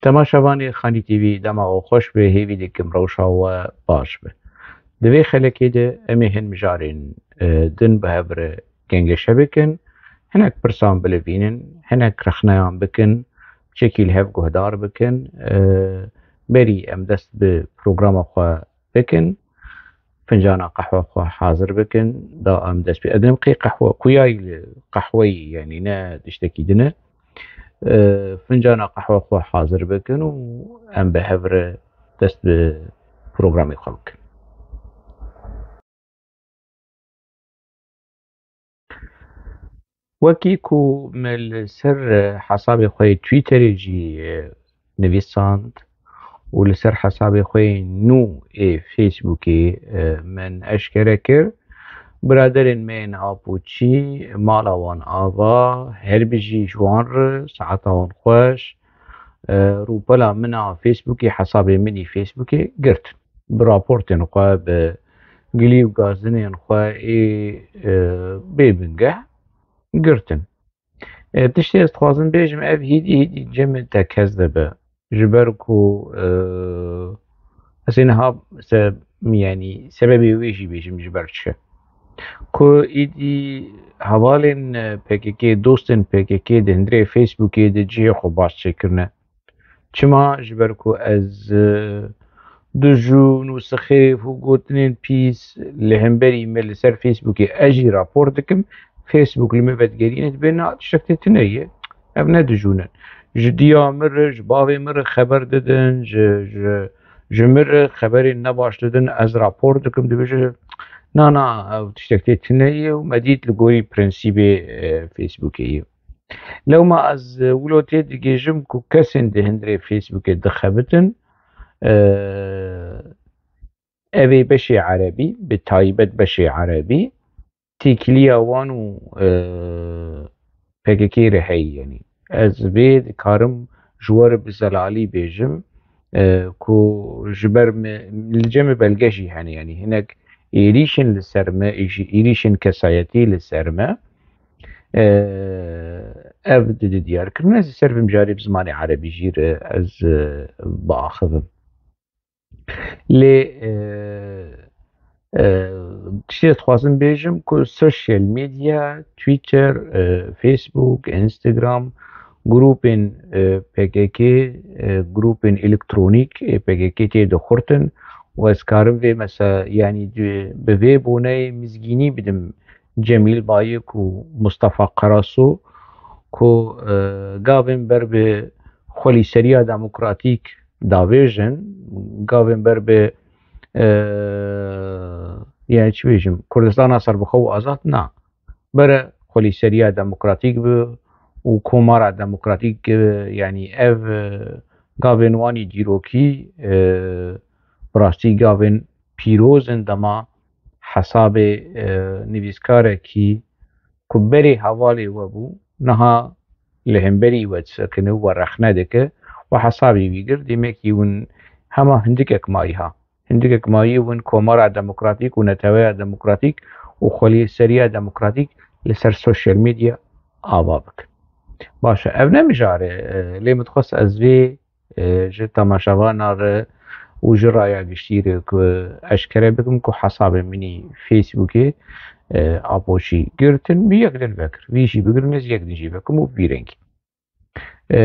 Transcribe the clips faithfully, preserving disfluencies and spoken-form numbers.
Temaşevanê Xanî T V, dema we xweş be, hêvî dikim rewşa we baş be. Di vê xelekê de em ê hin mijarên, e, din bi hev re gengeşe bikin, hinek pirsan bilivînin, hinek rexneyan bikin, çekî li hev guhdar bikin. E, berî em dest bi programa xwe bikin, fincana qehwe xwe hazir bikin, da em dest pê. Edim qê qehwe, kuyayî li qehweyî, yanî ne tiştekî din e. E, fincana qehwe xwe hazir bikin û em bi hev re dest bi programê xwe bikin. Wekî ku me li ser, e, hesabê xwe yê Twitterê jî, e, nivîsand û li ser hesabê xwe yê nû ê Facebookê, e, min eşkere kir. Biraderên me yên Apoçî, mala wan ava, her bijî ji wan re, saeta wan xweş. E, rûpela min a Facebookê, hesabê min î Facebookê girtin. Bi raportên xwe, bi gilî û gazinên xwe ê, e, bê bingeh girtin. E, tiştê ez dixwazim bêjim, ev hîdî hîdî cem tekez de be. Ji ber ku, e, ez ê niha se-, yanî sebebê wê jî bêjim ji ber çi. Ku êdî hevalên, e, P K K, dostên P K K di hundirê Facebookê de cihê xwe baş çêkirine. Çima? Ji ber ku ez, e, dijûn û sixêf û gotinên pîs li hemberî me li ser Facebookê ez jî rapor dikim. Facebook li min vedigerîne, dibê na tiştek tê tune ye. Ev ne dijûn in. Ji diya min re, ji bavê min re xeber didin, ji, ji, ji min re xeberên nebaş didin, ez rapor dikim, dibêje, na, na, ev tiştek tê tune ye û me dît li gorî prensîbê, e, Facebookê ye. Lewma ez, e, wilo tê digêjim ku kesên di hundirê Facebookê dixebitin, e, ev ê beşê erebî, bi taybet beşê erebî, têkiliya wan û, e, P K K re heye, yanî. Ez vê dikarim ji we re bi zelalî bêjim, e, ku ji ber me, li cem me belge jî hene, yanî hinek êrîşên li ser me, êşî-, êrîşên kesayetî li ser me. E, ev di, di diyar kirin. Ez ê ser vê mijarê bi zimanê erebî jî re ez, e, biaxivim. Lê, e, e, tiştê ez dixwazim bêjim ku social media, Twitter, e, Facebook, Instagram, grûpên, e, P K K, e, grûpên elektronîk ê P K K tê dixurtin û ez karim vê mese-, yanî di, bi vê boneyê mizgînî bidim Cemîl Bayik û Mustafa Karasu ku, e, gavên ber bi xwelîseriya demokratîk davêjin, gavên ber bi, e, yani çi bêjim, Kurdistana serbixwe û azad na. Bere xwelîseriya demokratîk bi û komara demokratîk, e, yani ev, e, gavên wanî dîrokî, e, bi rastî gavên pîroz in dema hesabê, e, nivîskarekî ku berê hevalê we bû, niha li hemberî we disekine û we rexne dike, we hesabê wî girt, demekî hûn hema hindikek mayî ha. Hindikek mayî hûn Komara Demokratîk û Neteweya Demokratîk û Xwelîseriya Demokratîk li ser sosyal medya ava bikin. Baş e, ev ne mijar e, e, lê min dixwest ez vê e, ji temaşevana re û ji raya giştî re ku eşkere bikim ku hesabê min î Facebookê, e, Apoçî girtin, bi yek din vekir. Vî jî bigirin, ez yek din jî vekim û bi vî rengî. E,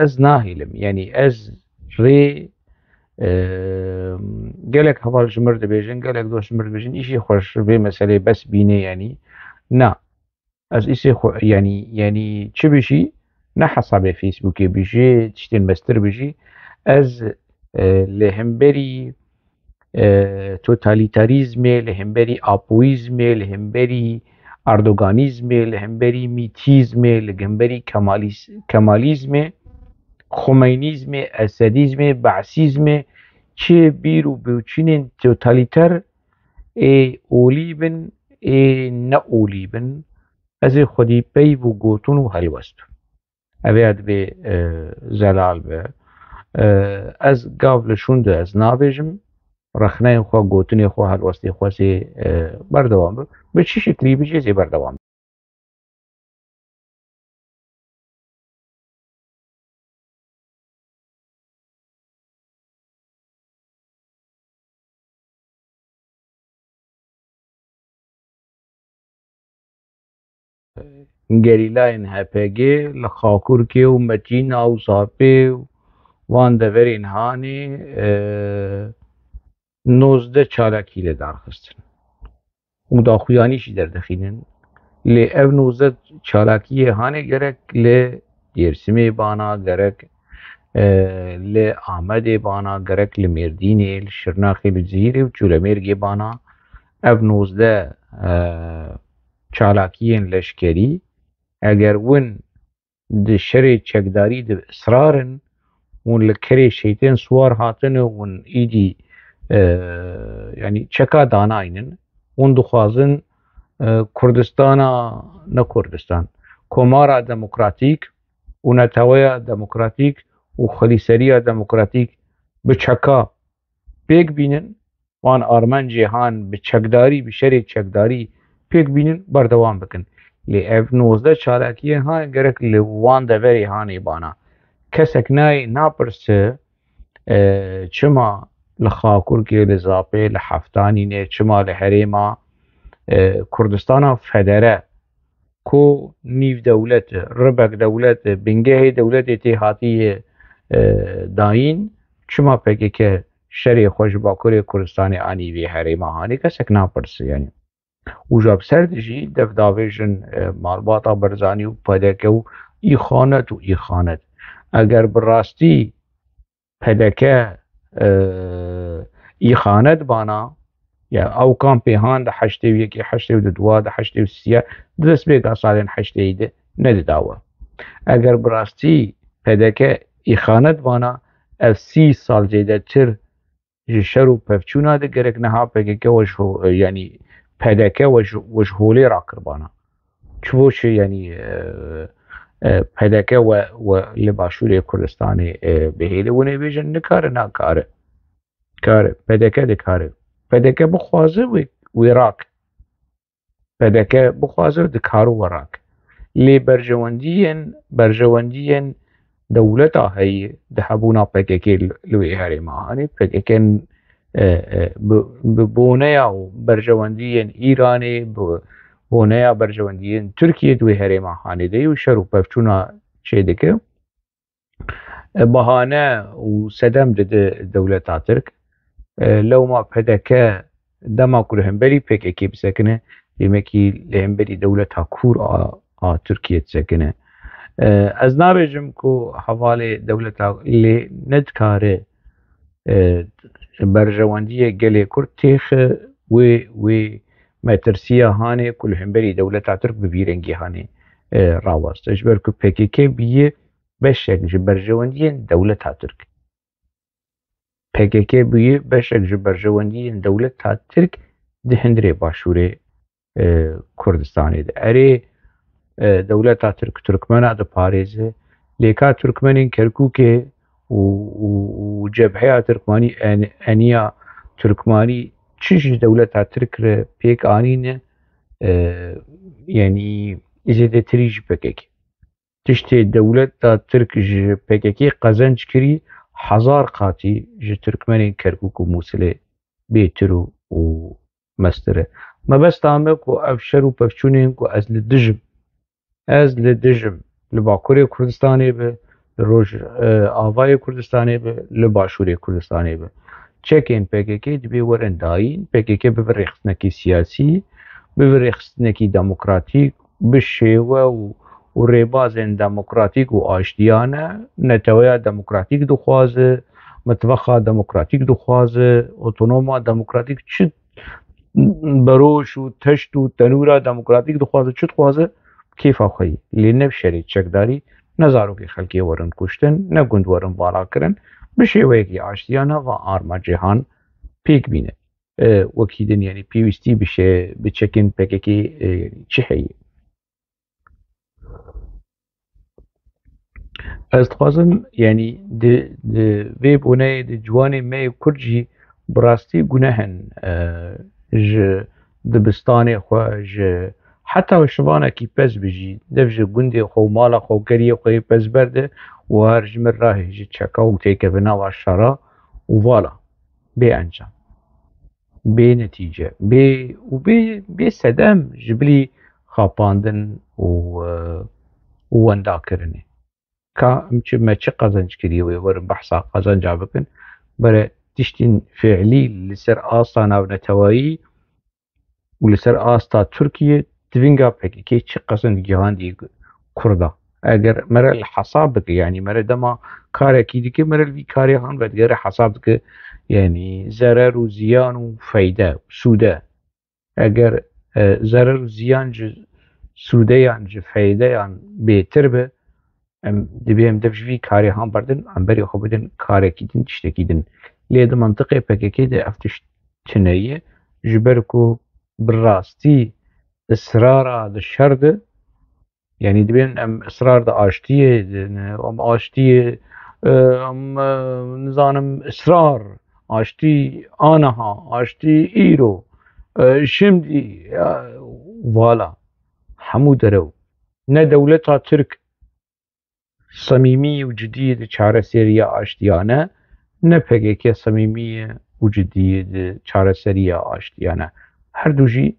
ez nahêlim. Yanî ez rê, e, gelek heval ji mir dibêjin, gelek dost ji mir dibêjin, îşê xweş vê meselê bes bîne, yanî na. Ez îsê xwe, yanî, yanî çi bijî, ne hesabê Facebookê bijî, tiştên mestir bijî. Ez, e, li hemberî, e, totalîtarîzmê, li hemberî apoyîzmê, li hemberî erdoganîzmê, li hemberî mîtîzmê, li hemberî kemalîz-, kemalîzmê, xomeynîzmê, esedîzmê, be'sîzmê, çi bîr û bûçînên totalîter ê olî bin, ê ne olî bin, ez ê xwedî peyv û gotin û helwest bim. Ev ê dibê, e, zelal be. E, ez gav li şûn de ez nabêjim. Rexneyên xwe, gotinê xwe, helwestê xwe zê, e, berdewam bim. Bi çi şeklî bijî zê berdewam bim. gerîlayên H P G li Xakurkê û Metîna û Zapê û van deverên hanê, e, nozdeh çalakî li dar xistin û daxuyanî jî derdixînin. Lê ev nozdeh çalakiyê hanê gerek li Dêrsimê bana, gerek, e, li Amedê bana, gerek li Mêrdînê, li Şirnaxê, li Cizîrê û Çûlemêrgê bana. Ev nozdeh, e, çalakiyên leşkerî, eger win di şerê çekdarî de israr in, hûn li kerê şeytên siwar hatine, hûn îdî, e, yanî çeka danaynin, hûn dixwazin, e, Kurdistana, ne Kurdistan, Komara Demokratîk û Neteweya Demokratîk û Xwelîseriya Demokratîk bi çeka pêk bînin, wan armencê han bi çekdarî, bi şerê çekdarî pêk bînin, berdewam bikin. Lê ev nozdeh çalakiyên han gerek li wan deverê hanê bana. Kesek nayê napirse, e, çima li Xakurkê, li Zapê, li Heftanînê, çima li herêma, e, Kurdistana Federe ku nîv dewlet e, ribek dewlet e, bingehê dewletê tê hatiye, e, dayîn, çima P K K şerê xwe ji Bakurê Kurdistanê anî vê herêma hanê, kesek napirse, yanî. Û ji bi ser de jî dev davêjin, e, malbata Barzanî û P D K û îxanet û îxanet. Eger bi rastî P D K, e, îxanet bana, ya ew kampê han di heştê û yekê, heştê û dua, di heştê û sê, di destpêka salên heştê de nedida we. Eger bi rastî P D K îxanet bana, ev sî sal zêdetir ji şer û pevçûna de gerek niha P K K we ji ho-, yanî P D K we ji, we ji holê rakirbana. Çi bo çi, yanî, e, e, P D K we, we li Başûrê Kurdistanê, e, bihêle, hûn ê bêjin nikare, nakare. Kare, P D K dikare. P D K bixwaze wê, wê rak. P D K bixwaze dikare we rak. Lê berjewendiyên, berjewendiyên dewleta heye di hebûna P K K li, li wê herêma hanê. P K K, e, e, bi, bi boneya û berjewendiyên Îranê, bi boneya berjewendiyên Tirkiyê di wê herêma hanê de ye û şer û pevçûna çêdike. E, bahane û sedem dide dewleta Tirk. E, lewma P D K dema ku li hemberî P K K bisekine, demekî li hemberî dewleta kûr a, a Tirkiyê disekine. E, ez nabêjim ku hevalê dewleta lê nedikare, e, berjewendiyê gelê Kurd têxe wê, wê metirsiya hanê ku li hemberî dewleta Tirk bi vî rengî hanê, e, raweste. Ji ber ku P K K bûye beşek ji berjewendiyên dewleta Tirk. P K K bûye beşek ji berjewendiyên dewleta Tirk di hundirê başûrê, e, Kurdistanê de. Erê, e, dewleta Tirk Tirkmena diparêze, lê ka Tirkmenên Kerkûkê û, û, û cebheya Tirkmanî, en-, eniya Tirkmanî çi ji dewleta Tirk re pêk anîne, e, yanî zêdetirî ji P K K. Tiştê dewleta Tirk ji P K K qezenc kirî, hezar qatî ji Tirkmenên Kerkûk û Mûsilê bêtir û, û mestir e. Mebesta me ku ev şer û pevçûnên ku ez li dijim, ez li dijim, li Bakurê Kurdistanê be, li Roj, e, Avayê Kurdistanê be, li Başûrê Kurdistanê be. Çekên P K K dibê werin dayîn, P K K bibe rêxistinekî siyasî, bibe rêxistinekî demokratîk, bi şêwe û, û rêbazên demokratîk û aştiyane, neteweya demokratîk dixwaze, mitvexa demokratîk dixwaze, otonoma demokratîk çi beroş û teşt û tenûra demokratîk dixwaze, çi dixwaze, kêfa xwe yî. Lê ne bi şerê çekdarî, ne zarokê xelkê werin kuştin, ne gund werin vala kirin, bi şêweyekî aştiyane va armancê han pêk bîne. E, wekî din, yanî pêwîstî bi şe-, bi çekên P K K, e, çi heye? Ez dixwazim, yanî di, di vê boneyê de ciwanê me yê Kurd jî bi rastî guneh in, e, ji dibistanê xwe, ji heta şivanekî pez bijî, dev ji gundê xwe û mala xwe û keriyê xwe yê pez berde û her ji mir rahê ji çeka û têkeve nava şera û vala bê encam, bê netîce, bê û bê, bê sedem ji bilî xapandin û, e, û wendakirinê. Ka em çi, me çi qezenc kiriye wê werin behsa qezenca bikin. Bere tiştên fiilî li ser asta navnetewayî û li ser asta Tirkiye di vînga P K K çi qezenc gihandî Kurda. Eger mere li hesab bike, yanî mere dema karekî dike, mere li vî karê han vedigere hesab dike, yanî zerer û ziyan û feyde û sûde. Eger, e, zerer û ziyan ji sûdeyan, ji feydeyan bêtir be, em dibê em dev ji vî karê han berdin, em berê xwe bidin karekî din, tiştekî din. Lê di mintiqê P K K de ev tişt tune ye, ji ber ku bi rastî israra di şer de, yanî dibên em israr di aştiyê, em aştiyê, e, em, e, nizanim israr, aştî aniha, aştî îro, e, şimdî, e, vala, hemû derew. Ne dewleta Tirk semîmî û cidî di çareseriya aştiya ne, ne P K K semîmî ye û cidî ye di çareseriya aştiya ne. Her du jî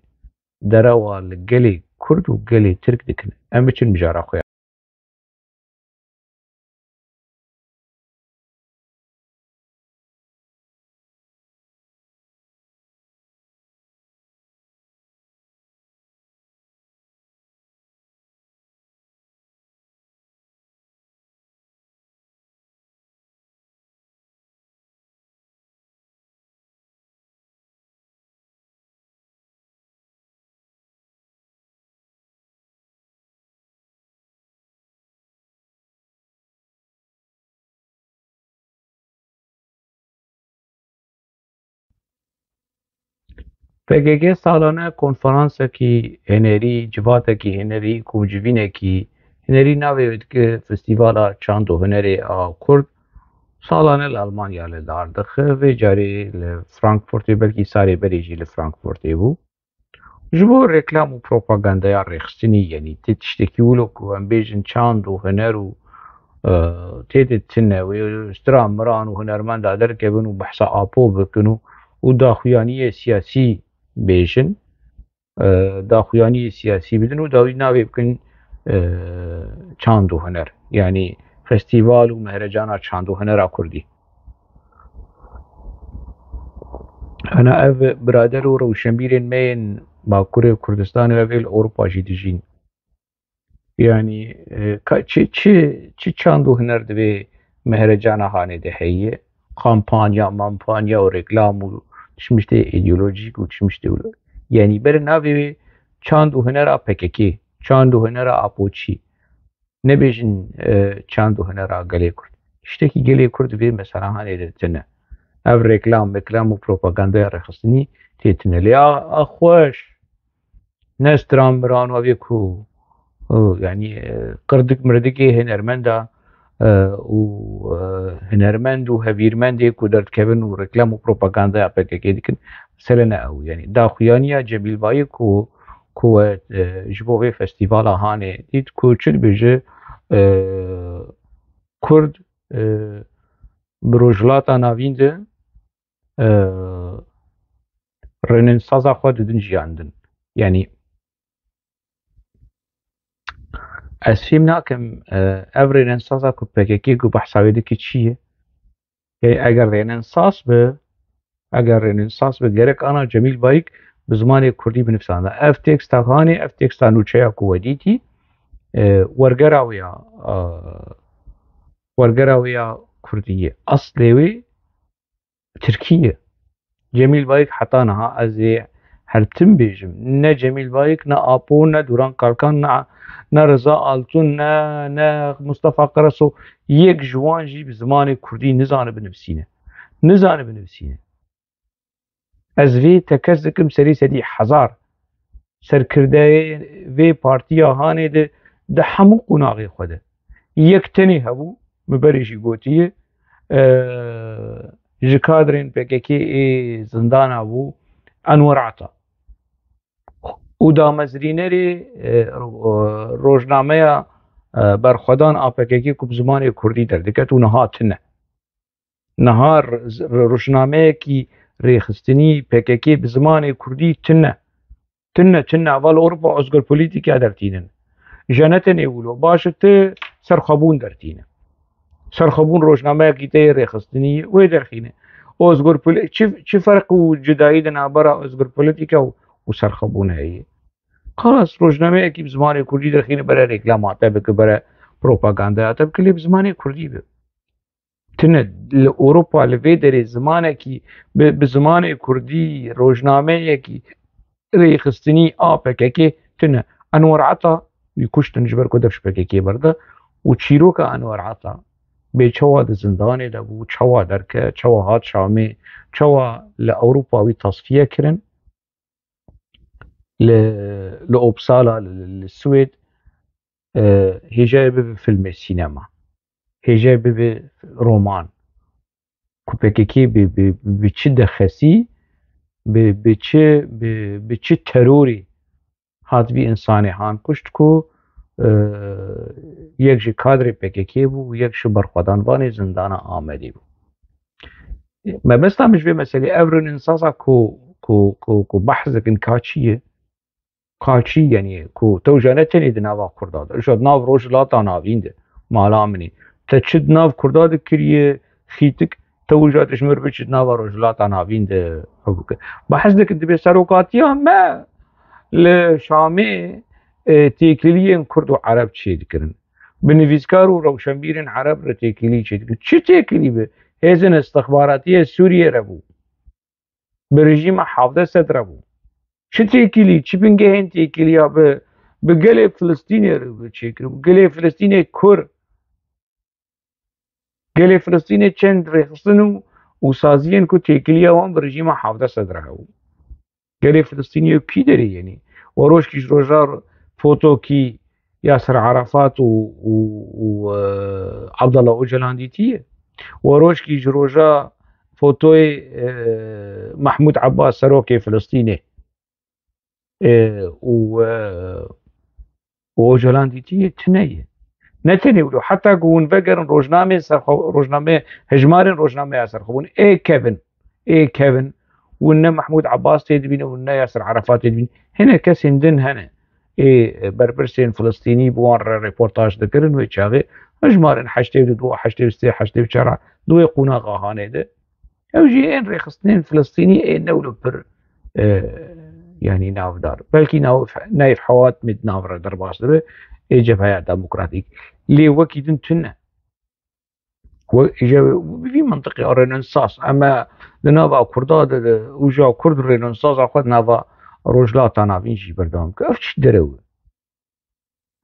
derewa li gelê Kurd û gelê Tirk dikin. Em biçin mijara xwe ya. P K K salane konferansekî hunerî, civatekî hunerî, komcivînekî hunerî navê wê dike Festîvala Çand û Hunerê a Kurd. Salane li Almanya li dar dixe, vê carê li Frankfurtê, belkî salê berê jî li Frankfurtê bû. Ji bo reklam û propagandaya rêxistinî, yanî tê tiştekî wilo ku em bêjin çand û huner û, e, tê de tune wê stran miran û hunermenda derkevin û behsa Apo bikin û, û daxuyaniyê siyasî bêjin, e, daxuyaniyê siyasî bidin û dawî navê bikin, e, çand û huner. Yanî festîval û mehrecana çand û hunera kurdî. Ana ev birader û rewşenbîrên me yên Bakurê Kurdistanê ev ê li Ewropa jî dijîn. Yanî, e, ka, çi, çi, çi çand û huner divê mehrecana hanê de heye? Kampanya, mampanya û reklam û çimiştê îdeolojîk û çimiştê û, yanî ber navê wê çand û hunera P K K, çand û hunera Apoçî. Nebêjin, e, çand û hunera gelê Kurd. Tiştekî gelê Kurd vê mesela hanê de tune. Ev reklam, meklam û propagandaya rêxistinî tê tune. Lê a, a xweş, ne stran miran û evê ku, o, yanî, e, qirdik mirdikê hunermenda, e, û, e, hunermend û hevîrmendê ku derdikevin û reklam û propagandaya P K K dikin, mesele ne ew. Yanî daxuyaniya Cemîl Bayik ku, ku we, e, ji bo vê festîvala hanê dît ku çi dibêje, e, Kurd, e, bi Rojhilata Navîn de, e, rênensaza xwe didin jiyandin. Yanî ez fêm nakim, e, ev rênensaza ku P K K ku behsa wê dike çi ye? Yanî eger rênensas be, eger rênensas be, gerek ana Cemîl Bayik bi zimanê kurdî binivîsanda. Ev teksta hanê, ev teksta nûçeya ku we dîtî, e, wergera wê ya, e, wergera wê ya kurdî ye. Eslê wê tirkî ye. Cemîl Bayik heta niha ez ê her tim bêjim. Ne Cemîl Bayik, ne Apo, ne Duran Kalkan, ne, ne Reza Altun, ne, ne Mustafa Karaso. Yek ji wan jî bi zimanê kurdî nizane binivîsîne. Nizane binivîsîne. Ez vê tekez dikim serî sedî hezar. Serkirdeyê vê partiya hanê de di hemû qonaxê xwe de yek tenê hebû, min berê jî gotiye, e, ji kadrên P K K ê zindana bû, Enwer Ata. Û damezrînerê, e, ro-, rojnameya, e, berxwedan a P K K ku bi zimanê kurdî derdiket û niha tune. Niha r-, z-, r-, rojnameyekî rêxistinî P K K bi zimanê kurdî tune. Tune, tune, ava li Ewropa ozgur polîtîka dertînin. Je ne tenê wilo, baş e, tu serxwebûn dertîne. Serxwebûn rojnameyekî te yê rêxistinî wê derxîne. Ozgur poli-, çi, çi ferq û cudayî di navbera ozgur polîtîka û, û serxwebûn heye? Xalas, rojnameyekî bi zimanê kurdî derxîne, bere rêklama te bike, bere propagandaya te bike, lê bi zimanê kurdî be. Tune li Ewropa li vê derê zimanekî bi, bi zimanê kurdî rojnameyekî rêxistinî a P K K tune. Enwer Ata wî kuştin ji ber ku dev ji P K K berde û çîroka Enwer Ata bê çawa di zindanê de bû, çawa derket, çawa hat Şamê, çawa li Ewropa wî tasfiye kirin. Li, li Uppsala, li, li, li Swêd, e, hêjayê bibe filmê sînema. Hêjayê bibe roman. Ku P K K bi, bi, bi çi dexesî, bi, bi çi, bi, bi çi terorî hat vî însanê han kuşt ku, e, yek ji kadrê P K K bû û yek ji berxwedanvanê zindana Amedê bû. Mebesta min ji vê meselê ev rênensaza ku, ku, ku, ku behs dikin ka çi ye? Ka çi, yanî ku tewja ne tenê di nava Kurda de, tewja di nav Rojhilata Navîn de, mala min e. Te çi di nav Kurda de kiriye, xîtik, tewja tu ji mir biçî di nava Rojhilata Navîn de, ew bike. Behs dikin dibê serokatiya me li Şamê, e, têkiliyên Kurd û Ereb çêdikirin. Bi nivîskar û rewşenbîrên Ereb re têkilî çêdikirin. Çi têkilî be? Hêzên istixbaratiyê Sûriyê re bû. Bi rejîma hevdeh sed re bû. Çi têkilî, çi bingehên têkiliya bi, bi gelê Filistînê re bi çêkir, bi gelê Filistînê kur. Gelê Filistînê çend rêxistin û, û saziyên ku têkiliya wan bi rejîma hevdeh sed re hebû. Gelê Filistînê kî derê yenî? We rojkî ji roja fotokî Yasir Arafat û, û, û, e, Abdullah Ocalan dîtiye? We rojkî ji roja fotoyê, e, Mahmud Abbas, serokê Filistînê, e, û, e, û Ocalan dîtiye? Tune ye. Ne tenê wilo, heta ku hûn vegerin rojnameyên serxwe-, rojname, hejmarên rojnameya serxwebûn ê kevin, ê kevin, hûn ne Mahmud Abbas tê dibînin, hûn ne Yasir Arafat tê dibînin. Hene kesên din hene. Ê berpirsên Filistînî bi wan re reportaj dikirin wê çaxê. Hejmarên heştê û du, heştê û sê, heştê û çar, di wê qonaxa hanê de. Ew jî ên rêxistinên Filistînî ê ne wilo pir, e, yanî navdar. Belkî nav-, Naif Hawat mê di nav re derbas dibe, ê Cebheya Demokratîk. Lê wekî din tune. We, îje bi vî mintiqê rênensaz, em e di nava Kurda de, de, û ja Kurd rênensaza xwe di nava Rojhilata Navîn jî berdewam bike. Ev çi derew e?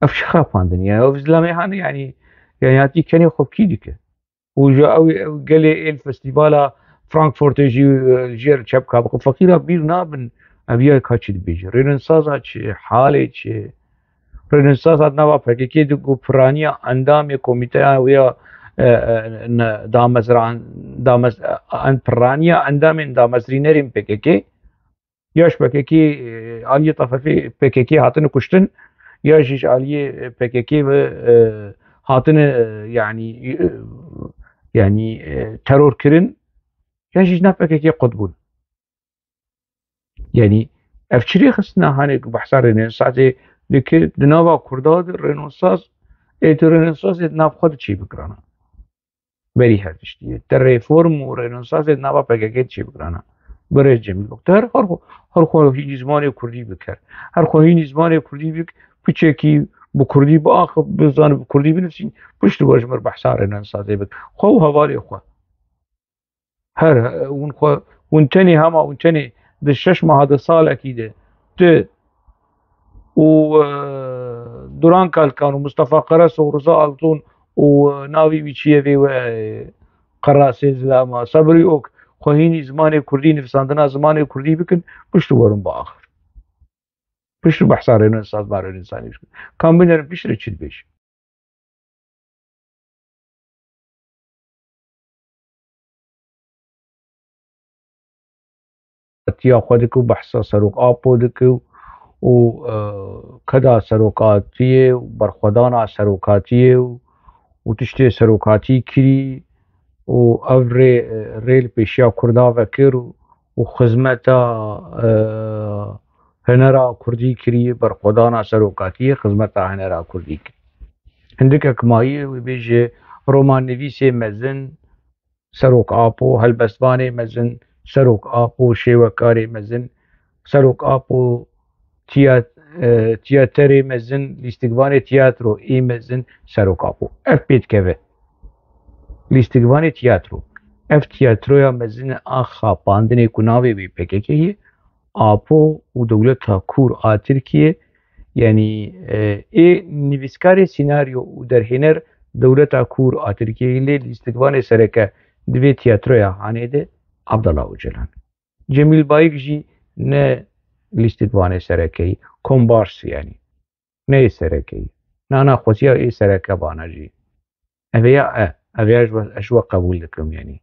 Ev çi xapandin e? Ev zilamê hane, yanî, yanî hatî kenê xwe bi kî dike? Û ji ew, ew gelê ên festîvala Frankfurtê jî, e, jê re çepka bixwe. Feqîra bîr nabin, ev ya ka çi dibêje? Rênensaza çi? Halê çi? Rênensaza di nava P K K de ku piraniya endamê komîteya wê ya, e, e, ne, damezran-, damez-, e, en-, piraniya endamên damezrînerên P K K, ya ji P K K, e, aliyê T F P P K K hatine kuştin, ya jî ji aliyê P K K ve, e, hatine, e, yanî, e, yanî, e, teror kirin, ya jî ji nav P K K qut bûn. Yanî, ev çi rêxistina hanê ku behsa rênensazê dike, di nava Kurda de rênensaz, ê tu rênensazê di nav xwe de çê bikirana. Berî her tiştî ye. Te reform û rênensazê di nava P K K de çê bikirana. Birêz Cemîl Oktar, her xwe, her xwe hînî zimanê kurdî biker. Her xwe hînî zimanê kurdî bik, piçekî bi kurdî biaxif, bizane bi kurdî binivîsîn, pişt li we ji mir behsa rênensazê bik. Xwe û hevalê xwe. Her, hûn xwe, hûn tenê hema, hûn tenê di şeş meha, di salekî de, tu û, e, Duran Kalkan û Mustafa Karaso û Riza Altun û, e, navî wî çi ye vê we, e, Qerasê Zilama, Sebrî Ok, xwe hînî zimanê kurdî, nivîsandina zimanê kurdî bikin, pişt werin biaxivin. Pişt behsa rênûn sazma rênûn sanî bikin. Kam binerin piştre çi dibêjin? Tiya xwe dike û behsa Serok Apo dike û, e, keda serokatiyê û berxwedana serokatiyê û, û tiştê serokatî kirî û ev rê, rê li pêşiya Kurda vekir û, û xizmeta, e, Hinera Kurdî kirî, berxwedana serokatiyê, xizmeta Hinera Kurdî kirî. Hindikek mayî wê bêje romannivîsê mezin, Serok Apo, helbestvanê mezin, Serok Apo, şêwekarê mezin, Serok Apo, tiyat-, e, tiyaterê mezin, lîstikvanê tiyatro ê mezin, Serok Apo. Ev pê dikeve. Lîstikvanê tiyatro. Ev tiyatroya mezin a xapandinê ku navê wê P K K ye, Apo û dewleta kûr a Tirkiyê, yanî, e, ê nivîskarê senaryo û derhêner dewleta kûr a Tirkiyeyê, lê lîstikvanê sereke di vê tiyatroya hanê de Abdullah Ocalan. Cemîl Bayik jî ne lîstikvanê sereke yî, kombars yanî. Ne yê sereke yî. Na, na, xwestiya ê sereke bana jî. Ev ya e, ev ya ji we, ez ji we qebûl dikim, yanî.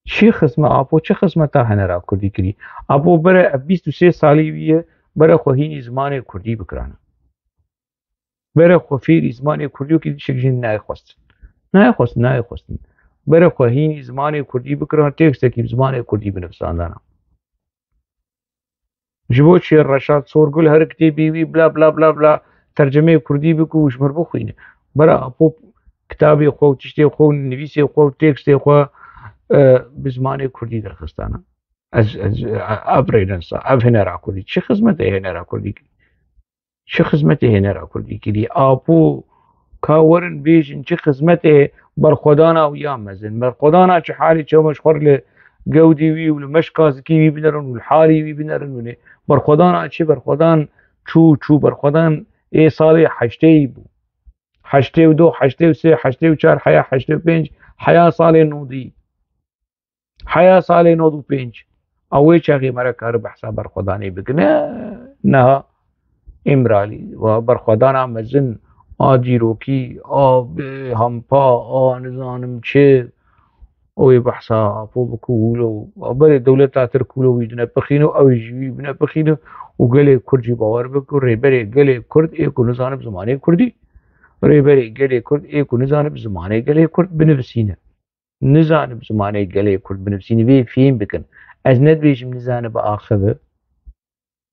Çi xizme-, Apo çi xizmeta Hinera Kurdî kirî? Apo bere ev bîst û sê salî wî ye, bere xwe hînî zimanê Kurdî bikirana. Bere xwe fêrî zimanê Kurdî wekî tiştek jî nayê xwestin. Nayê xwestin, nayê xwestin. Bere xwe hînî zimanê Kurdî bikirana, têkstekî bi zimanê Kurdî binivîsandana. Ji bo çi Reşad Sorgul her kitêbê wî bla bla bla bla tercemeyê kurdî bike û ji mir bixwîne? Bira Apo kitabê xwe û tiştê xwe û nivîsê xwe û tekstê xwe, e, bi zimanê kurdî derxistana. Ez, ez, ev rênensa, ev hinera kurdî. Çi xizmetê hinera kurdî kirî? Çi xizmetê hinera kurdî kirî? Apo ka werin bêjin çi xizmetê berxwedana wî ya mezin. Berxwedana çi halî çawa ji xwe li gewdî wî û li meşka zikî wî binerin û li halî wî binerin û nê. Berxwedana çi? Berxwedan çû, çû, berxwedan ê salê heştê yî bû. Heştê û du, heştê û sê, heştê û çar, heya heştê û pênc, heya salê nodî. Heya salê nod û pênc. Ew wê çaxê me re kare behsa berxwedanê bikine. Niha Îmralî, wa berxwedana mezin, a dîrokî, a bi hampa, a nizanim çi, ew ê behsa Apo bike û wilo, wa berê dewleta Tirk wilo wî dine pixîno, ew jî wî bine pixîno û gelê Kurd jî bawer bike û rêberê gelê Kurd ê ku nizanim zimanê Kurdî, rêberê gelê Kurd ê ku nizanim zimanê gelê Kurd binivîsîne. Nizanim zimanê gelê Kurd binivîsîne, vê fêm bikin. Ez ne dibêjim nizanibe axive.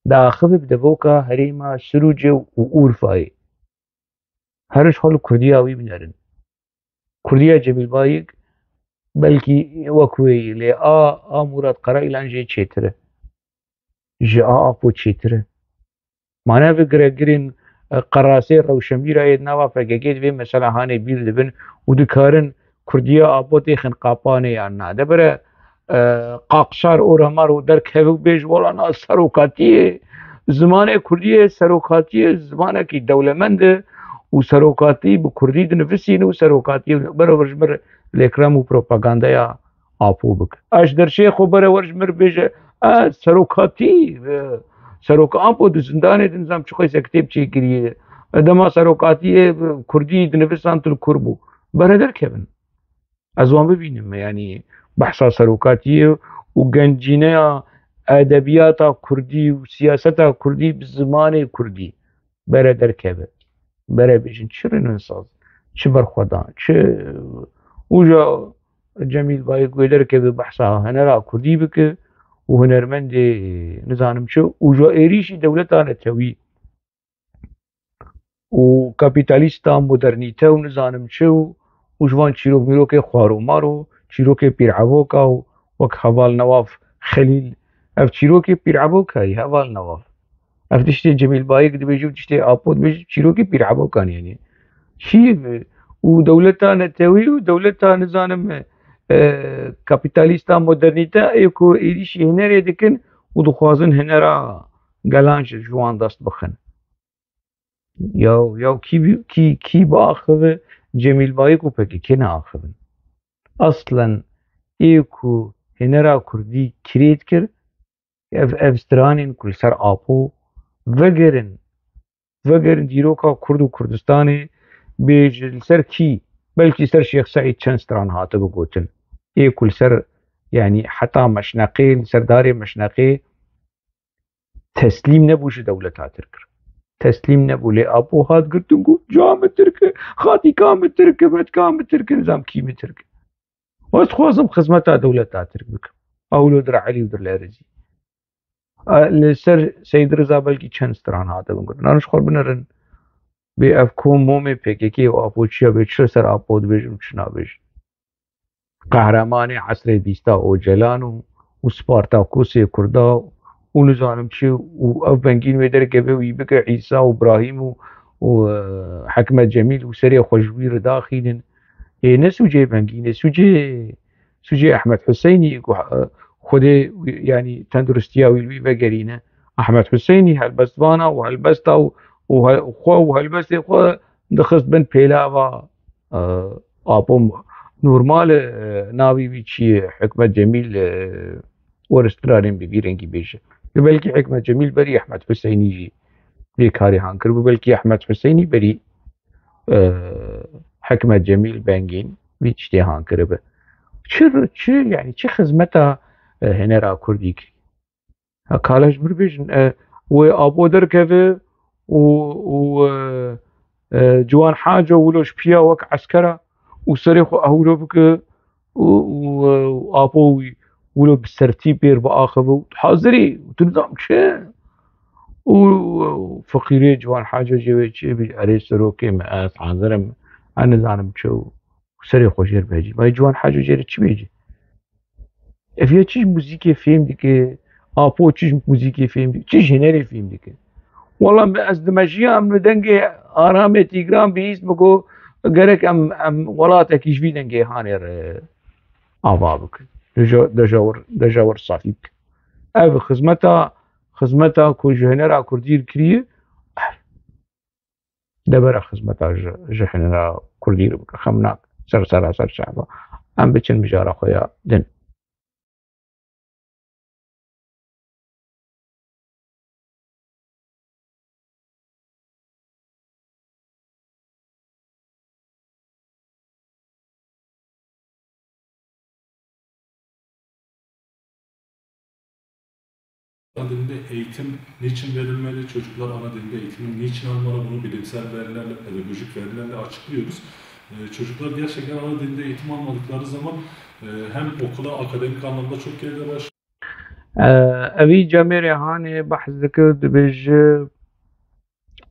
Diaxive bi devoka herêma Sirûcê û Urfayê. Her ji xwe li Kurdiya wî binerin. Kurdiya Cemîl Bayik belkî wek wê yî, lê a, a Murat Karayilan jê çêtir e. Ji a Apo çêtir e. Ma ne bi giregirên, e, qerasê rewşenbîra yê di nava P K K de vê mesela hanê bîr dibin û dikarin Kurdiya Apo têxin qapanê yan na. De bire, e, Qaqşar Oramar û derkeve û bêj, wela na serokatiyê, zimanê Kurdiyê serokatiyê zimanekî dewlemend e û serokatî bi Kurdî dinivîsîn û serokatiyê bere vir ji mir lêkrem û propagandaya Apo bike. A ji derşê xwe bere wer ji mir bêje, e, serokatî, e, serok Apo di zindanê de nizam çi xweyse kitêb çêkiriye. E, dema serokatiyê, e, Kurdî dinivîsan tu li kur bû. Bere derkevin. Ez wan bibînim, yanî behsa serokatiyê û gencîneya edebiyata Kurdî û siyaseta Kurdî bi zimanê Kurdî bere derkeve. Bere bêjin çi rênensaz, çi berxwedan, çi uca Cemîl Bayik wê derkeve behsa hinera Kurdî bike û hunermendê nizanim çi uca êrîşî dewleta netewî û kapîtalîsta modernîte û nizanim çi û, û ji van çîrok mîrokê xwar û mar û çîrokê pîr Evoka û wek heval Newaf Xelîl. Ev çîrokê pîr Evoka yî, heval Newaf. Ev tiştê Cemîl Bayik dibêje û tiştê Apo dibêje çîrokê pîr Evokan yanî. Çi ye bi-, û dewleta netewî û dewleta nizanim, e, kapîtalîsta modernîte ê ku êrîşî hunerê dikin û dixwazin hunera gelan ji, ji wan dest bixin. Ya, ya kî bi-, kî, kî biaxive Cemîl Bayik û P K K neaxivin. Aslen ê ku hinera Kurdî kirêt kir, ev, ev stranên ku li ser Apo vegerin, vegerin dîroka Kurd û Kurdistanê, bêje li ser kî, belkî ser Şêx Seîd çend stran hatibe gotin. Ê ku li ser, yanî heta Meşneqê, li ser darê Meşneqê, teslîm nebû ji dewleta Tirk. Teslîm nebû, lê Apo hat girtin, got, "Ca min Tirk e, xatîka min Tirk e, vetka min Tirk e, nizam kî min Tirk e." Ez dixwazim xizmeta dewleta Tirk bikim. Ew lo dir Elî û dir Lerizî. A, li ser Seyîd Riza belkî çend stran hate bin gotin. An ji xwe binirin. Bê ev kom momê P K K û Apo çiya bê, çi li ser Apo dibêjin û çi nabêjin. Qehremanê esrê bîsta Ocalan û, û Spartakosê Kurda û nizanim çi û ev bengîn wê derkeve û yî bike Îsa û Brahîm û, û, e, Hikmet Cemîl û serê xwe ji wî re daxînin. Ê ne sûcê bengîn e, sûcê, sûcê Ehmed Huseynî ku, e, Xwedê, yanî tenduristiya wî li wî vegerîne. Ehmed Huseynî helbestvana û helbesta û, û he-, xwe û helbestê xwe dixist bin pêlava, e, Apo. Normal e, navê wî çi ye? Hikmet Cemîl, e, were stranên bi vî rengî bêje. Li belkî Hikmet Cemîl berî Ehmed Huseynî jî vê karê han kiribû. Belkî Ehmed Huseynî berî, e, Hikmet Cemîl bengîn vî tiştê han kiribe. Çi, çi, yanî çi xizmeta, e, hunera kurdî kiriye? Ha, kale ji mir bêjin, e, wê Apo derkeve û, û, e, e, Ciwan Haco wilo ji piya wek eskera û serê xwe ewlo bike û, û, e, û Apo wî wilo bi sertîpê re biaxive û hazirî û tu nizam çi? Û, û feqîrê Ciwan Haco jê wê çi bî? Erê serokê me, ez hazir im, ez nizanim çi û serê xwe jê re bêjî. Vay Ciwan Haco jê re çi bêjî? Ev ya çi ji muzîkê fêm dike? Apo çi ji muzîkê fêm dike? Çi ji hunerê fêm dike? Wala me ez dimejiya em li dengê Aramê Tîgran bihîst min ku gerek em, em welatekî ji vî dengê hanê re ava bikin. Deja, deja wir, deja wir safî bikin. Ev xizmeta, xizmeta ku ji hunera kurdî kiriye, ev debera xizmeta ji, ji hunera kurdî re bike. Xem nak ser seraser çava. Em biçin mijara xwe ya din. Ana dilinde eğitim niçin verilmeli? Çocuklar ana dilinde eğitimi niçin almalı? Bunu bilimsel verilerle, pedagojik verilerle açıklıyoruz. Ee, çocuklar gerçekten ana dilinde eğitim almadıkları zaman, e, hem okula akademik anlamda çok geride başlıyor. Ee, evî Cemêrê Hanê behs dike, dibêje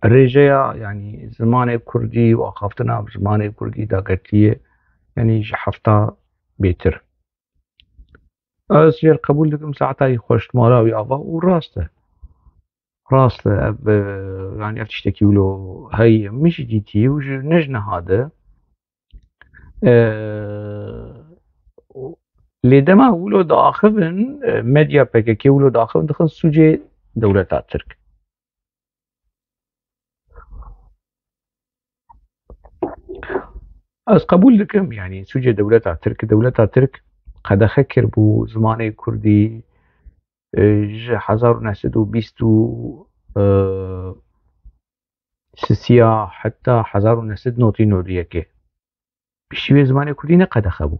rêjeya, yanî zimanê kurdî û axaftina bi zimanê kurdî dagirtiyê, yanî ji hefta bêtir. Ez jê re qebûl dikim, saeta yî xweş, mala wî ava û rast e. Rast e, ev, e, yanî ev tiştekî wilo heye, min jî dîtî û ji, ne ji niha de. E, lê dema wilo diaxivin, e, medya P K K wilo diaxivin, dixin sûcê dewleta Tirk. Ez qebûl dikim, yanî sûcê dewleta Tirk, dewleta Tirk qedexe kiribû zimanê kurdî, e, ji hezar û neh sed û bîst û, e, sisiya heta hezar û neh sed notî nodî yekê. Piştî wê zimanê kurdî ne qedexe bû.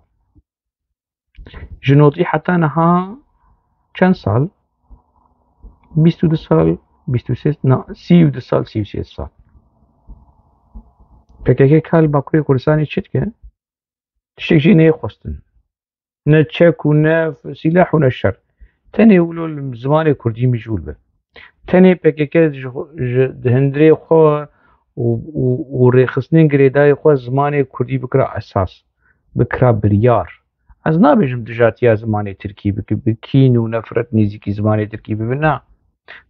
Ji notî heta niha çend sal? Bîst û du sal, bîst û sê, na, sî û du sal, sî û sê sal. P K K ka li Bakurê Kurdistanê çi dike? Tiştek jî neyê xwestin. Ne çek û ne sîleh û ne şer. Tenê wilo li zimanê kurdî mijûl be. Tenê P K K ji xwe, ji, di hundirê xwe û, û, û rêxistinên girêdayî xwe zimanê kurdî bikira esas, bikira biryar. Ez nabêjim dijatiya zimanê tirkî bike, bi kîn û nefret nêzîkî zimanê tirkî bibe, na.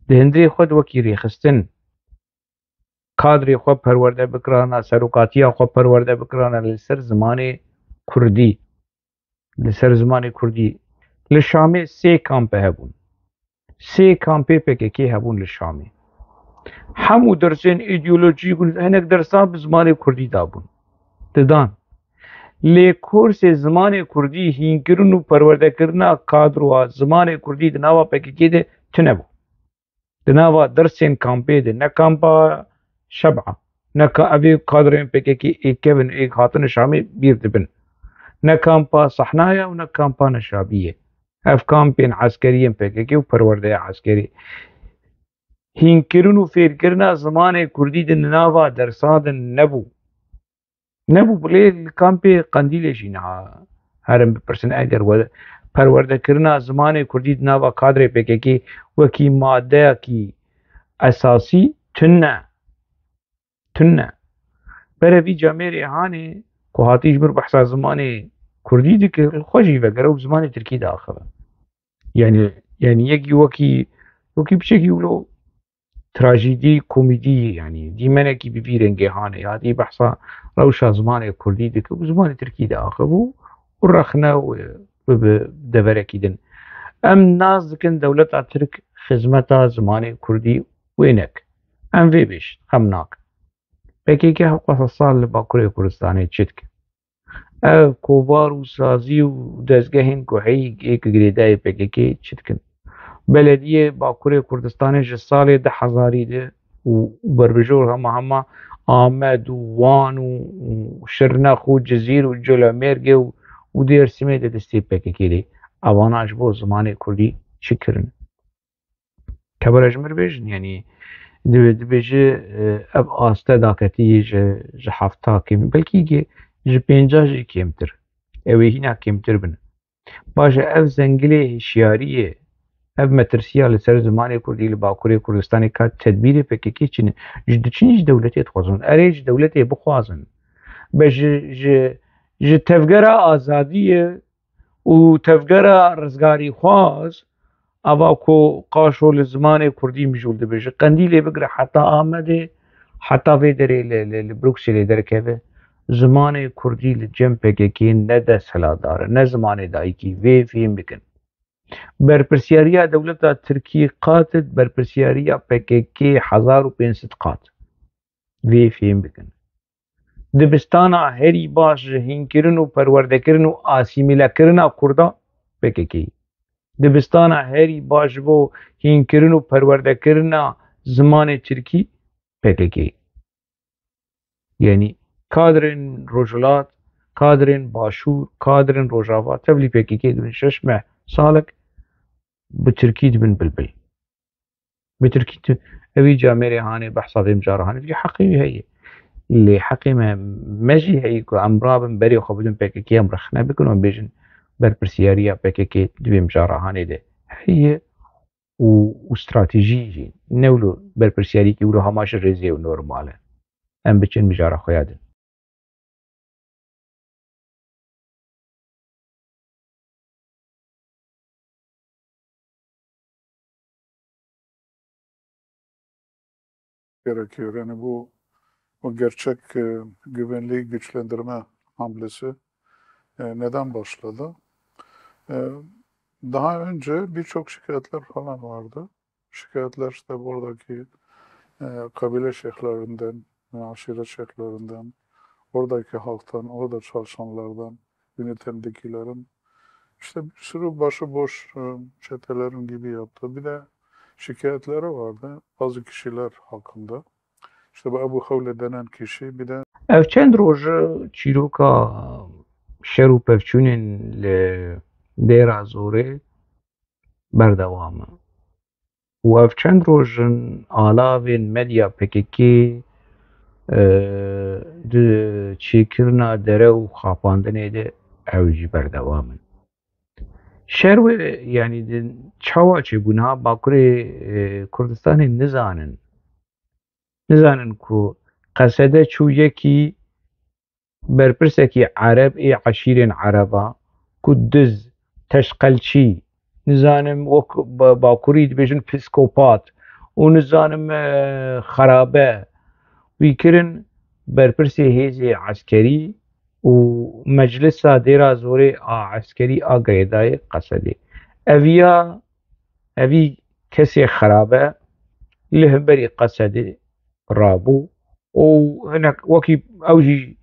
Di hundirê xwe de wekî rêxistin, kadrê xwe perwerde bikirana, serokatiya xwe perwerde bikirana li ser zimanê kurdî. Li ser zimanê kurdî. Li Şamê sê kampe hebûn. Sê kampê P K K hebûn li Şamê. Hemû dersên îdeolojîk û hinek dersan bi zimanê kurdî dabûn. Didan. Lê kursê zimanê kurdî hînkirin û perwerdekirina kadroya zimanê kurdî di nava P K K de tune bû. Di nava dersên kampê de, ne kampa Şeb'a, ne ka-, evê kadrên P K K ê kevin ê hatine Şamê bîr dibin. Ne kampa Sahnaya û ne kampa Neşabiyê. Ev kampên eskeriyên P K K û perwerdeya eskerî. Hînkirin û fêrkirina zimanê kurdî di nava dersan de nebû. Nebû, bilê li kampê Qendîlê jî niha herin bipirsin, eger we perwerdekirina zimanê kurdî di nava kadrê P K K wekî madeyekî esasî tune. Tune. Berevî camêrê hanê ku hatî ji mir behsa zimanê kurdî dikir, xwe jî vegere û bi zimanê tirkî diaxive. Yani, yani yekî wekî, wekî piçekî wilo trajîdî, komîdî, yani dîmenekî bi vî rengê hanê, hatî behsa rewşa zimanê kurdî dike û zimanê tirkî diaxivû û rexne û bi, bi deverekî din. Em nas dikin dewleta Tirk xizmeta zimanê kurdî wê nek. Em vê bêjin, xem nakin. P K K hewqasa sal li Bakurê Kurdistanê çi dike? Ev kovar û sazî û dezgehên ku heyî ê ku girêdayê P K K çi dikin? Belediyê Bakurê Kurdistanê ji salê du hezarî de û berbijor hema hema Amed û Wan û, û Şirnex û Cizîr û Colemêrgê û, û Dêrsimê de destê P K K lê. Evana ji bo zimanê kurdî çi kirin? Kebera ji mir bêjin, yani, di-, dibêje, e, ev aste daketî ji, ji hefta kêm, belkî ge-, ji pênca jî kêmtir. Ew ê hîna kêmtir bin. Baş e, ev zengilê hişyariyê, ev metirsiya li ser zimanê kurdî li Bakurê Kurdistanê ka tedbîrê P K K çin e. Ji diçin ji dewletê dixwazin. Erê ji dewletê bixwazin. Be ji, ji, ji tevgera azadiyê û tevgera rizgarîxwaz, ava ku qaşo li zimanê kurdî mijûl dibe, ji Qendîlê bigire heta Amedê, heta vê derê li, li, li Brukselê derkeve, zimanê kurdî li cem P K K ne desthilatdar e, ne zimanê dayikî, vê fêm bikin. Berpirsiyariya dewleta Tirkî qat e, berpirsiyariya P K K hezar û pênc sed qat. Vê fêm bikin. Dibistana herî baş ji hînkirin û perwerdekirin û asîmîlekirina Kurda P K K. Dibistana herî baş ji bo hînkirin û perwerdekirina zimanê tirkî P K K. Yanî kadrên Rojhilat, kadrên Başûr, kadrên Rojava tevlî P K K dibin şeş meh salek bi tirkî dibin bilbil. Bi tirkî tu, evî camêrê hanê, behsa vê mijara hanê, vî heqê wî heye. Lê heqê me, me jî heye ku em rabin berê xwe bidin P K K, em rexne bikin û em bêjin berpirsiyariya P K K di vê mijara hanê de heye û, û stratejî jî ne wilo berpirsiyariyekî wilo hema ji rêzê û normal e. Em biçin mijara xwe ya din. Gerekiyor. Yani bu, bu gerçek, e, güvenliği güçlendirme hamlesi, e, neden başladı? E, Daha önce birçok şikayetler falan vardı. Şikayetler işte buradaki, e, kabile şeyhlerinden, e, aşiret şeyhlerinden, oradaki halktan, orada çalışanlardan, yönetimdekilerin işte bir sürü başıboş, e, çetelerin gibi yaptığı bir de şikayetleri vardı bazı kişiler hakkında. İşte bu Ebu Hawle denen kişi bir de Ev çend roj çîroka şer û pevçûnên li Dêra Zorê berdewam e. Û ev çend roj in alavên medya P K K, e, di çêkirina dere û xapandinê de ew jî berdewam in. Şer wê, yanî di çawa çêbû niha Bakurê, e, Kurdistanê nizanin. Nizanin ku Qesede çû yekî berpirsekî Ereb ê eşîrên Ereba ku diz, teşqelçî, nizanim wek ba-, Bakurî dibêjin psîkopat û nizanim, e, xerabe wî kirin berpirsê hêzê eskerî û meclisa Dêra Zorê a eskerî a girêdayê Qesedê. Eviya, evî kesê xerabe li hemberî Qesedê rabû û hinek wekî ew jî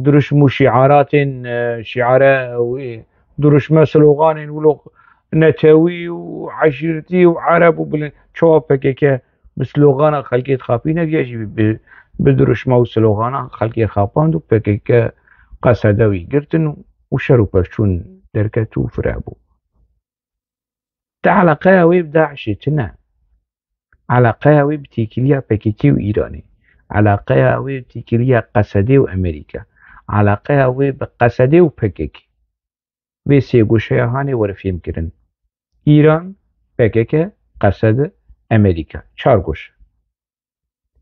diruşm û şiaratên, e, şiare wê diruşme sloganên wilo netewî û eşîretî û ereb û bilind çawa P K K bi slogana xelkê dixapîne, viya jî bi, bi diruşme û slogana xelkê xapand û P K K Qesede wî girtin û şer û pevçûn derket û fire bû. Te eleqeya wê bi DAIŞê tune. Eleqeya wê bi têkiliya P K K û Îranê. Eleqeya wê bi têkiliya Qesedê û Amerîka. Eleqeya wê bi Qesedê û P K K. Vê sê goşeya hanê were fêhmkirin. Îran, P K K, Qesed, Amerîka. Çar goşe.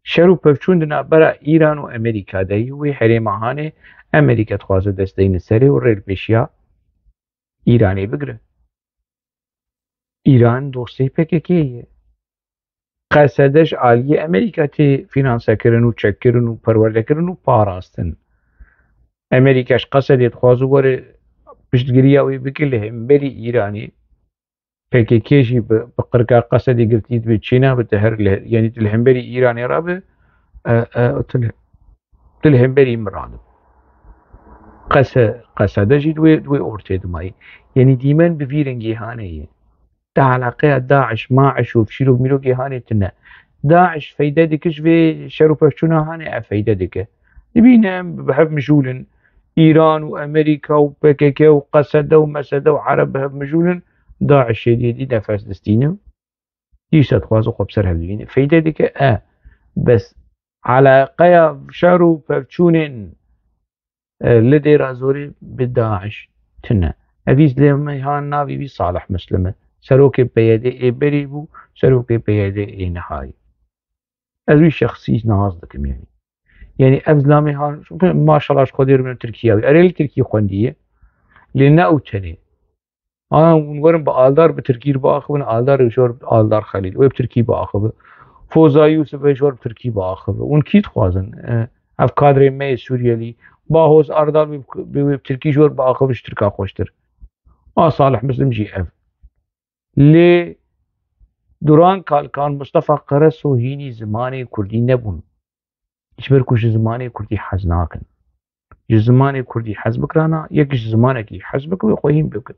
Şer û pevçûn di navbera Îran û Amerîka de ye. Wê herêma hanê Amerîka dixwaze dest deyne serê û rê li pêşiya Îranê bigire. Îran dostê P K K ye. Qesede ji aliyê Amerîka tê fînansekirin û çekkirin û perwerdekirin û parastin. Amerîka ji Qesedê dixwaze were piştgiriya wê bike li hemberî Îranê. P K K jî bi, bi qirka Qesedê girtî dibe, çênabe, tu her li, yanî tu li hemberî Îranê re be, e, e, tu li, tu li hemberî min radibe. Qese-, Qesede jî di wê, di wê ortê de mayî. Yanî dîmen bi vî rengî hanê ye. Te eleqeya DAIŞ, MAIŞ û şîrok mîrokê hanê tune. DAIŞ feyde dike ji vê şer û pevçûna hanê, ev feyde dike. Dibîne em bi hev mijûl in. Îran û Amerîka û P K K û Qesede û Mesede û Ereb bi hev mijûl in. DAIŞ êdî êdî nefes distîne. Dîsa dixwaze xwe bi ser hev dibîne. Feyde dike, e. Bes eleqeya şer û pevçûnên, e, li Dêra Zorê bi DAIŞ tune. Evî zilmê han navê wî Salih Muslim e. Serokê P Y D ê berî bû, serokê P Y D ê nihayî. Ez wî şexsî niha dikim yanî. Yanî ev zilamê han, maşallah ji Xwedê re bine Tirkiye wî. Erê li Tirkî xwendiye. Lê ne ew tenê. Ana hûn werin bi Aldar bi Tirkî re biaxivin, Aldar ê ji we re Aldar Xelîl, wê bi Tirkî biaxive. Foza Yûsif ê ji we re bi Tirkî biaxive. Hûn kî dixwazin? E, ev kadrê me yê Sûriyelî. Bahoz Erdal wê bi, wê bi Tirkî ji we re biaxive, ji Tirka xweştir. A Salih Muslim jî ev. Lê Duran Kalkan, Mustafa Karaso hînî zimanê Kurdî nebûn. Ji ber ku ji zimanê Kurdî hez nakin. Ji zimanê Kurdî hez bikirana, yek ji zimanekî hez bike, wê xwe hîn bike.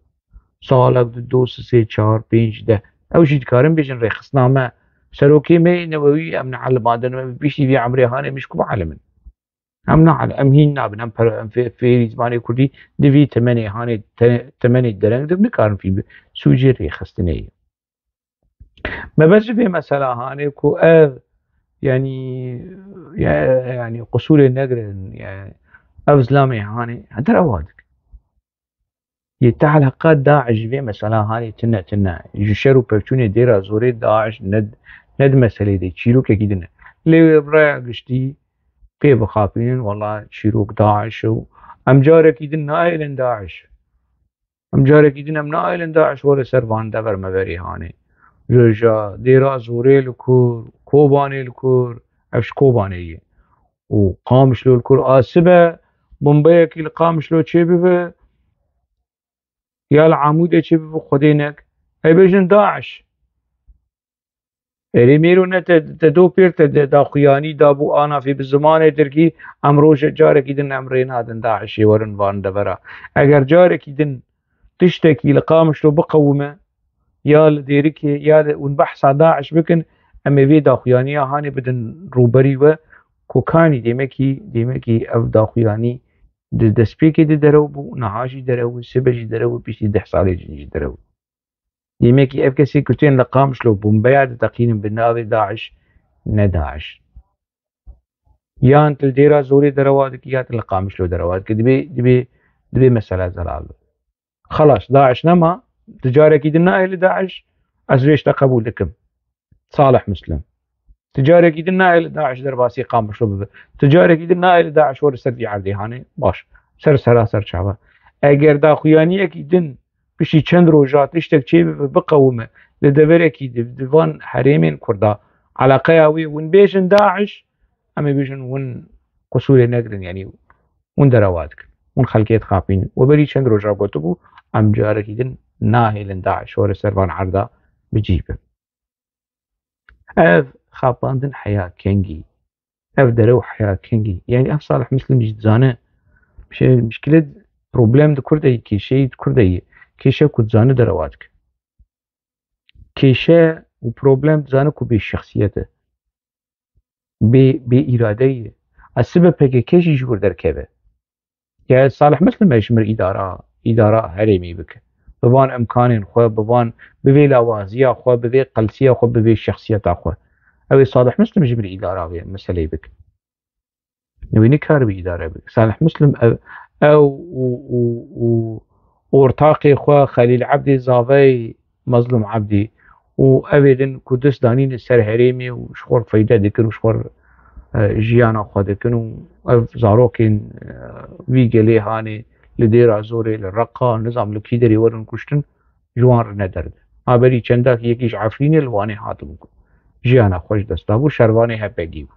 Salek, du, du, sê, çar, pênc, deh. Ew jî dikarin bêjin rêxistina me. Serokê me yê newewî, em neelimandin, me bi piştî vî emrê hanê, min ji ku bielimin? Em neal-, em hîn nabin, em per-, em fê-, fêrî zimanê Kurdî di vî temenê hanê, te-, temenê dereng de nikarin fî bi-, sûcê rêxistinê ye. Mebest ji vê mesela hanê ku ev, yanî, ya-, yanî qusûrê negirin, yanî ev zilamê hanê derewa dikin. Yê te eleqa DAIŞ ji vê mesela hanê tune tune. Ji şer û pevçûnê Dêra Zorê DAIŞ ne, ne di meselê de çîrokekî din e. Lê wê bi raya giştî pê bixapînin, wela çîrok DAIŞ û em carekî din nahêlin DAIŞ. Em carekî din em naelin DAIŞ were ser van dever meverê hanê. Ji, ji Dêra Zorê li kur, Kobanê li kur, ev ji Kobanê ye. Û Qamişlo li kur, a sibe bombeyekî li Qamişlo çêbibe, ya li Amûdê çêbibe, Xwedê nek, ê bêjin DAIŞ. Erê mêro ne te, te do pêr te de daxuyanî dabû, ana fê bi zimanê tirkî, em roje carekî din em rê nadin DAIŞê werin van devera. Eger carekî din tiştekî li Qamişlo biqewime, ya li Dêrikê, ya li, hûn behsa DAIŞ bikin, em ê vê daxuyaniya hanê bidin rûberî we, ku kanî dêmekî, dêmekî ev daxuyanî di destpêkê de derew bû, niha jî derew, sibe jî derew, piştî deh salê jî derew. Demekî ev kesê ku tên li Qamişlo bombeya diteqînin bi navê DAIŞ, ne DAIŞ. Yan tu li Dêra Zorê derewa dikî, ya tu li Qamişlo derewa dikî. Dibê, dibê, dibê mesela zelal be. Xelas, DAIŞ nema, tu carekî din nayê li DAIŞ, ez vê tişta qebûl dikim. Salih Muslim. Tu carekî din nayê li DAIŞ derbasî Qamişlo bibe. Tu carekî din nayê li DAIŞ were ser vî erdê hanê. Baş. Ser sera ser çava. Eger daxuyaniyekî din piştî çend roja tiştek çêbibe, biqewime, li deverekî di, di van herêmên Kurda eleqeya wê hûn bêjin DAIŞ, em ê bêjin hûn qusûrê negirin, yanî hûn derewa dikin. Hûn xelkê dixapînin. We berî çend roja gotibû, em carekî din nahêlin DAIŞ were ser van erda bi cî bin. Ev xapandin heya kengî. Ev derew heya kengî. Yanî ev Salih Muslim jî dizane. Şey, mişkile, problem di kur de yî, kêşeyî di kur de yî. Kêşe ku dizane derewa dike. Kêşe û problem dizane ku bê şexsiyet e. Bê, bê îrade ye. Ez sibe P K K jî ji wir derkeve. Ya Salih Muslim e ji mir îdara, îdara herêmî bike. Bi van imkanên xwe, bi van, bi vê lawaziya xwe, bi vê qelsiya xwe, bi vê şexsiyeta xwe. Ew ê Salih Muslim ji mir îdara vê meseleyê bike. Wî nikaribe îdare bike. Salih Muslim ew, ew û, û, û, ortaqê xwe Xelîl Ebdî zavey Mezlûm Ebdî û evê din ku dest danîne ser herêmê û ji xwe feyde dikin û ji xwe, e, jiyana xwe dikin û ev zarokên, e, vî gelê hanê li Dêra Zorê, li Reqa, nizam li kî derê werin kuştin, ji wan re ne derd. Ma berî çendakî yekî ji Efrînê li Wanê hatibû ku jiyana xwe ji dest dabû, şervanê H P G bû.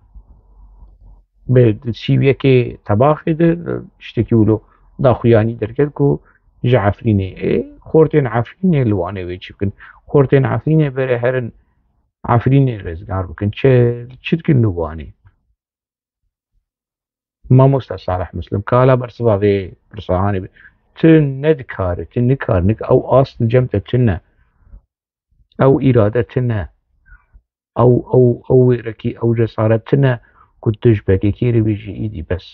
Bi sî û yekê Tebaxê de, e, tiştekî wilo daxuyanî derket ku ji Efrînê, ê, xortên Efrînê li Wanê wê çi bikin? Xortên Efrînê bere herin Efrînê rêzgar bikin. Çi, çi dikin li Wanê? Mamoste Salih Muslim, ka hala bersiva vê pirsa hanê be. Tu ne dikare, tu nikar, nik-, ew asl cem te tune. Ew îrade tune. Ew, ew, ew wêrekî, ew cesaret tune ku tu ji P K K re bêjî îdî bes.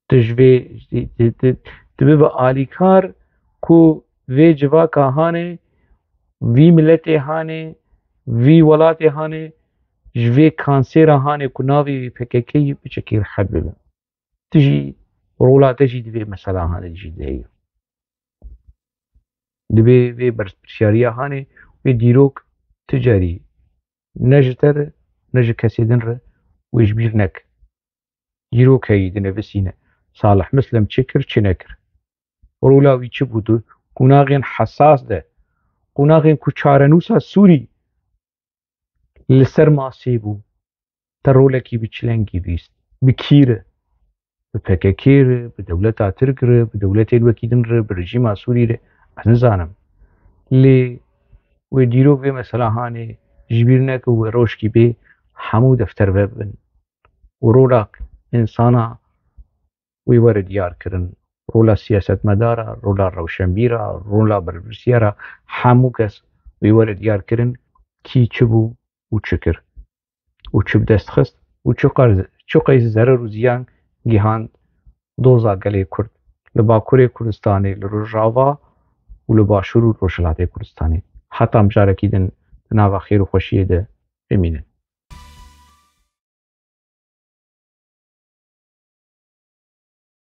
Tu ji vê, tu, tu, tu bibe alîkar ku vê civaka hanê, vî miletê hanê, vî welatê hanê, ji vê kansêra hanê ku navê wî P K K yî, piçekî rehet bibe. Tu jî, rola te jî di vê mesela hanê jî de heye. Divê vê berpirsiyariya hanê, wê dîrok ti carî ne ji te re, ne ji kesê din re wê ji bîr neke. Dîrok heyî dinivîsîne. Salih Muslim çi kir, çi nekir. Rola wî çi bû di qonaxên hesas de, qonaxên ku çarenûsa Sûrî li ser masê bû, te rolekî bi çi lengî bîst? Bi kî re? Bi P K K re, bi dewleta Tirk re, bi dewletên wekî din re, bi rejîma Sûrî re? Ez nizanim. Lê wê dîrok vê mesela hanê ji bîr neke û wê rojkî bê hemû defter vebin û rola însana wê were diyar kirin. Rola siyasetmedara, rola rewşenbîra, rola berpirsiyara, hemû kes wê were diyar kirin kî çi bû û çi kir û çi bi dest xist û çi qar-, çi qey zerer û ziyan gihand doza gelê Kurd li Bakurê Kurdistanê, li Rojava û li Başûr û Rojhilatê Kurdistanê. Heta mijarekî din di nava xêr û xweşiyê de bimînin.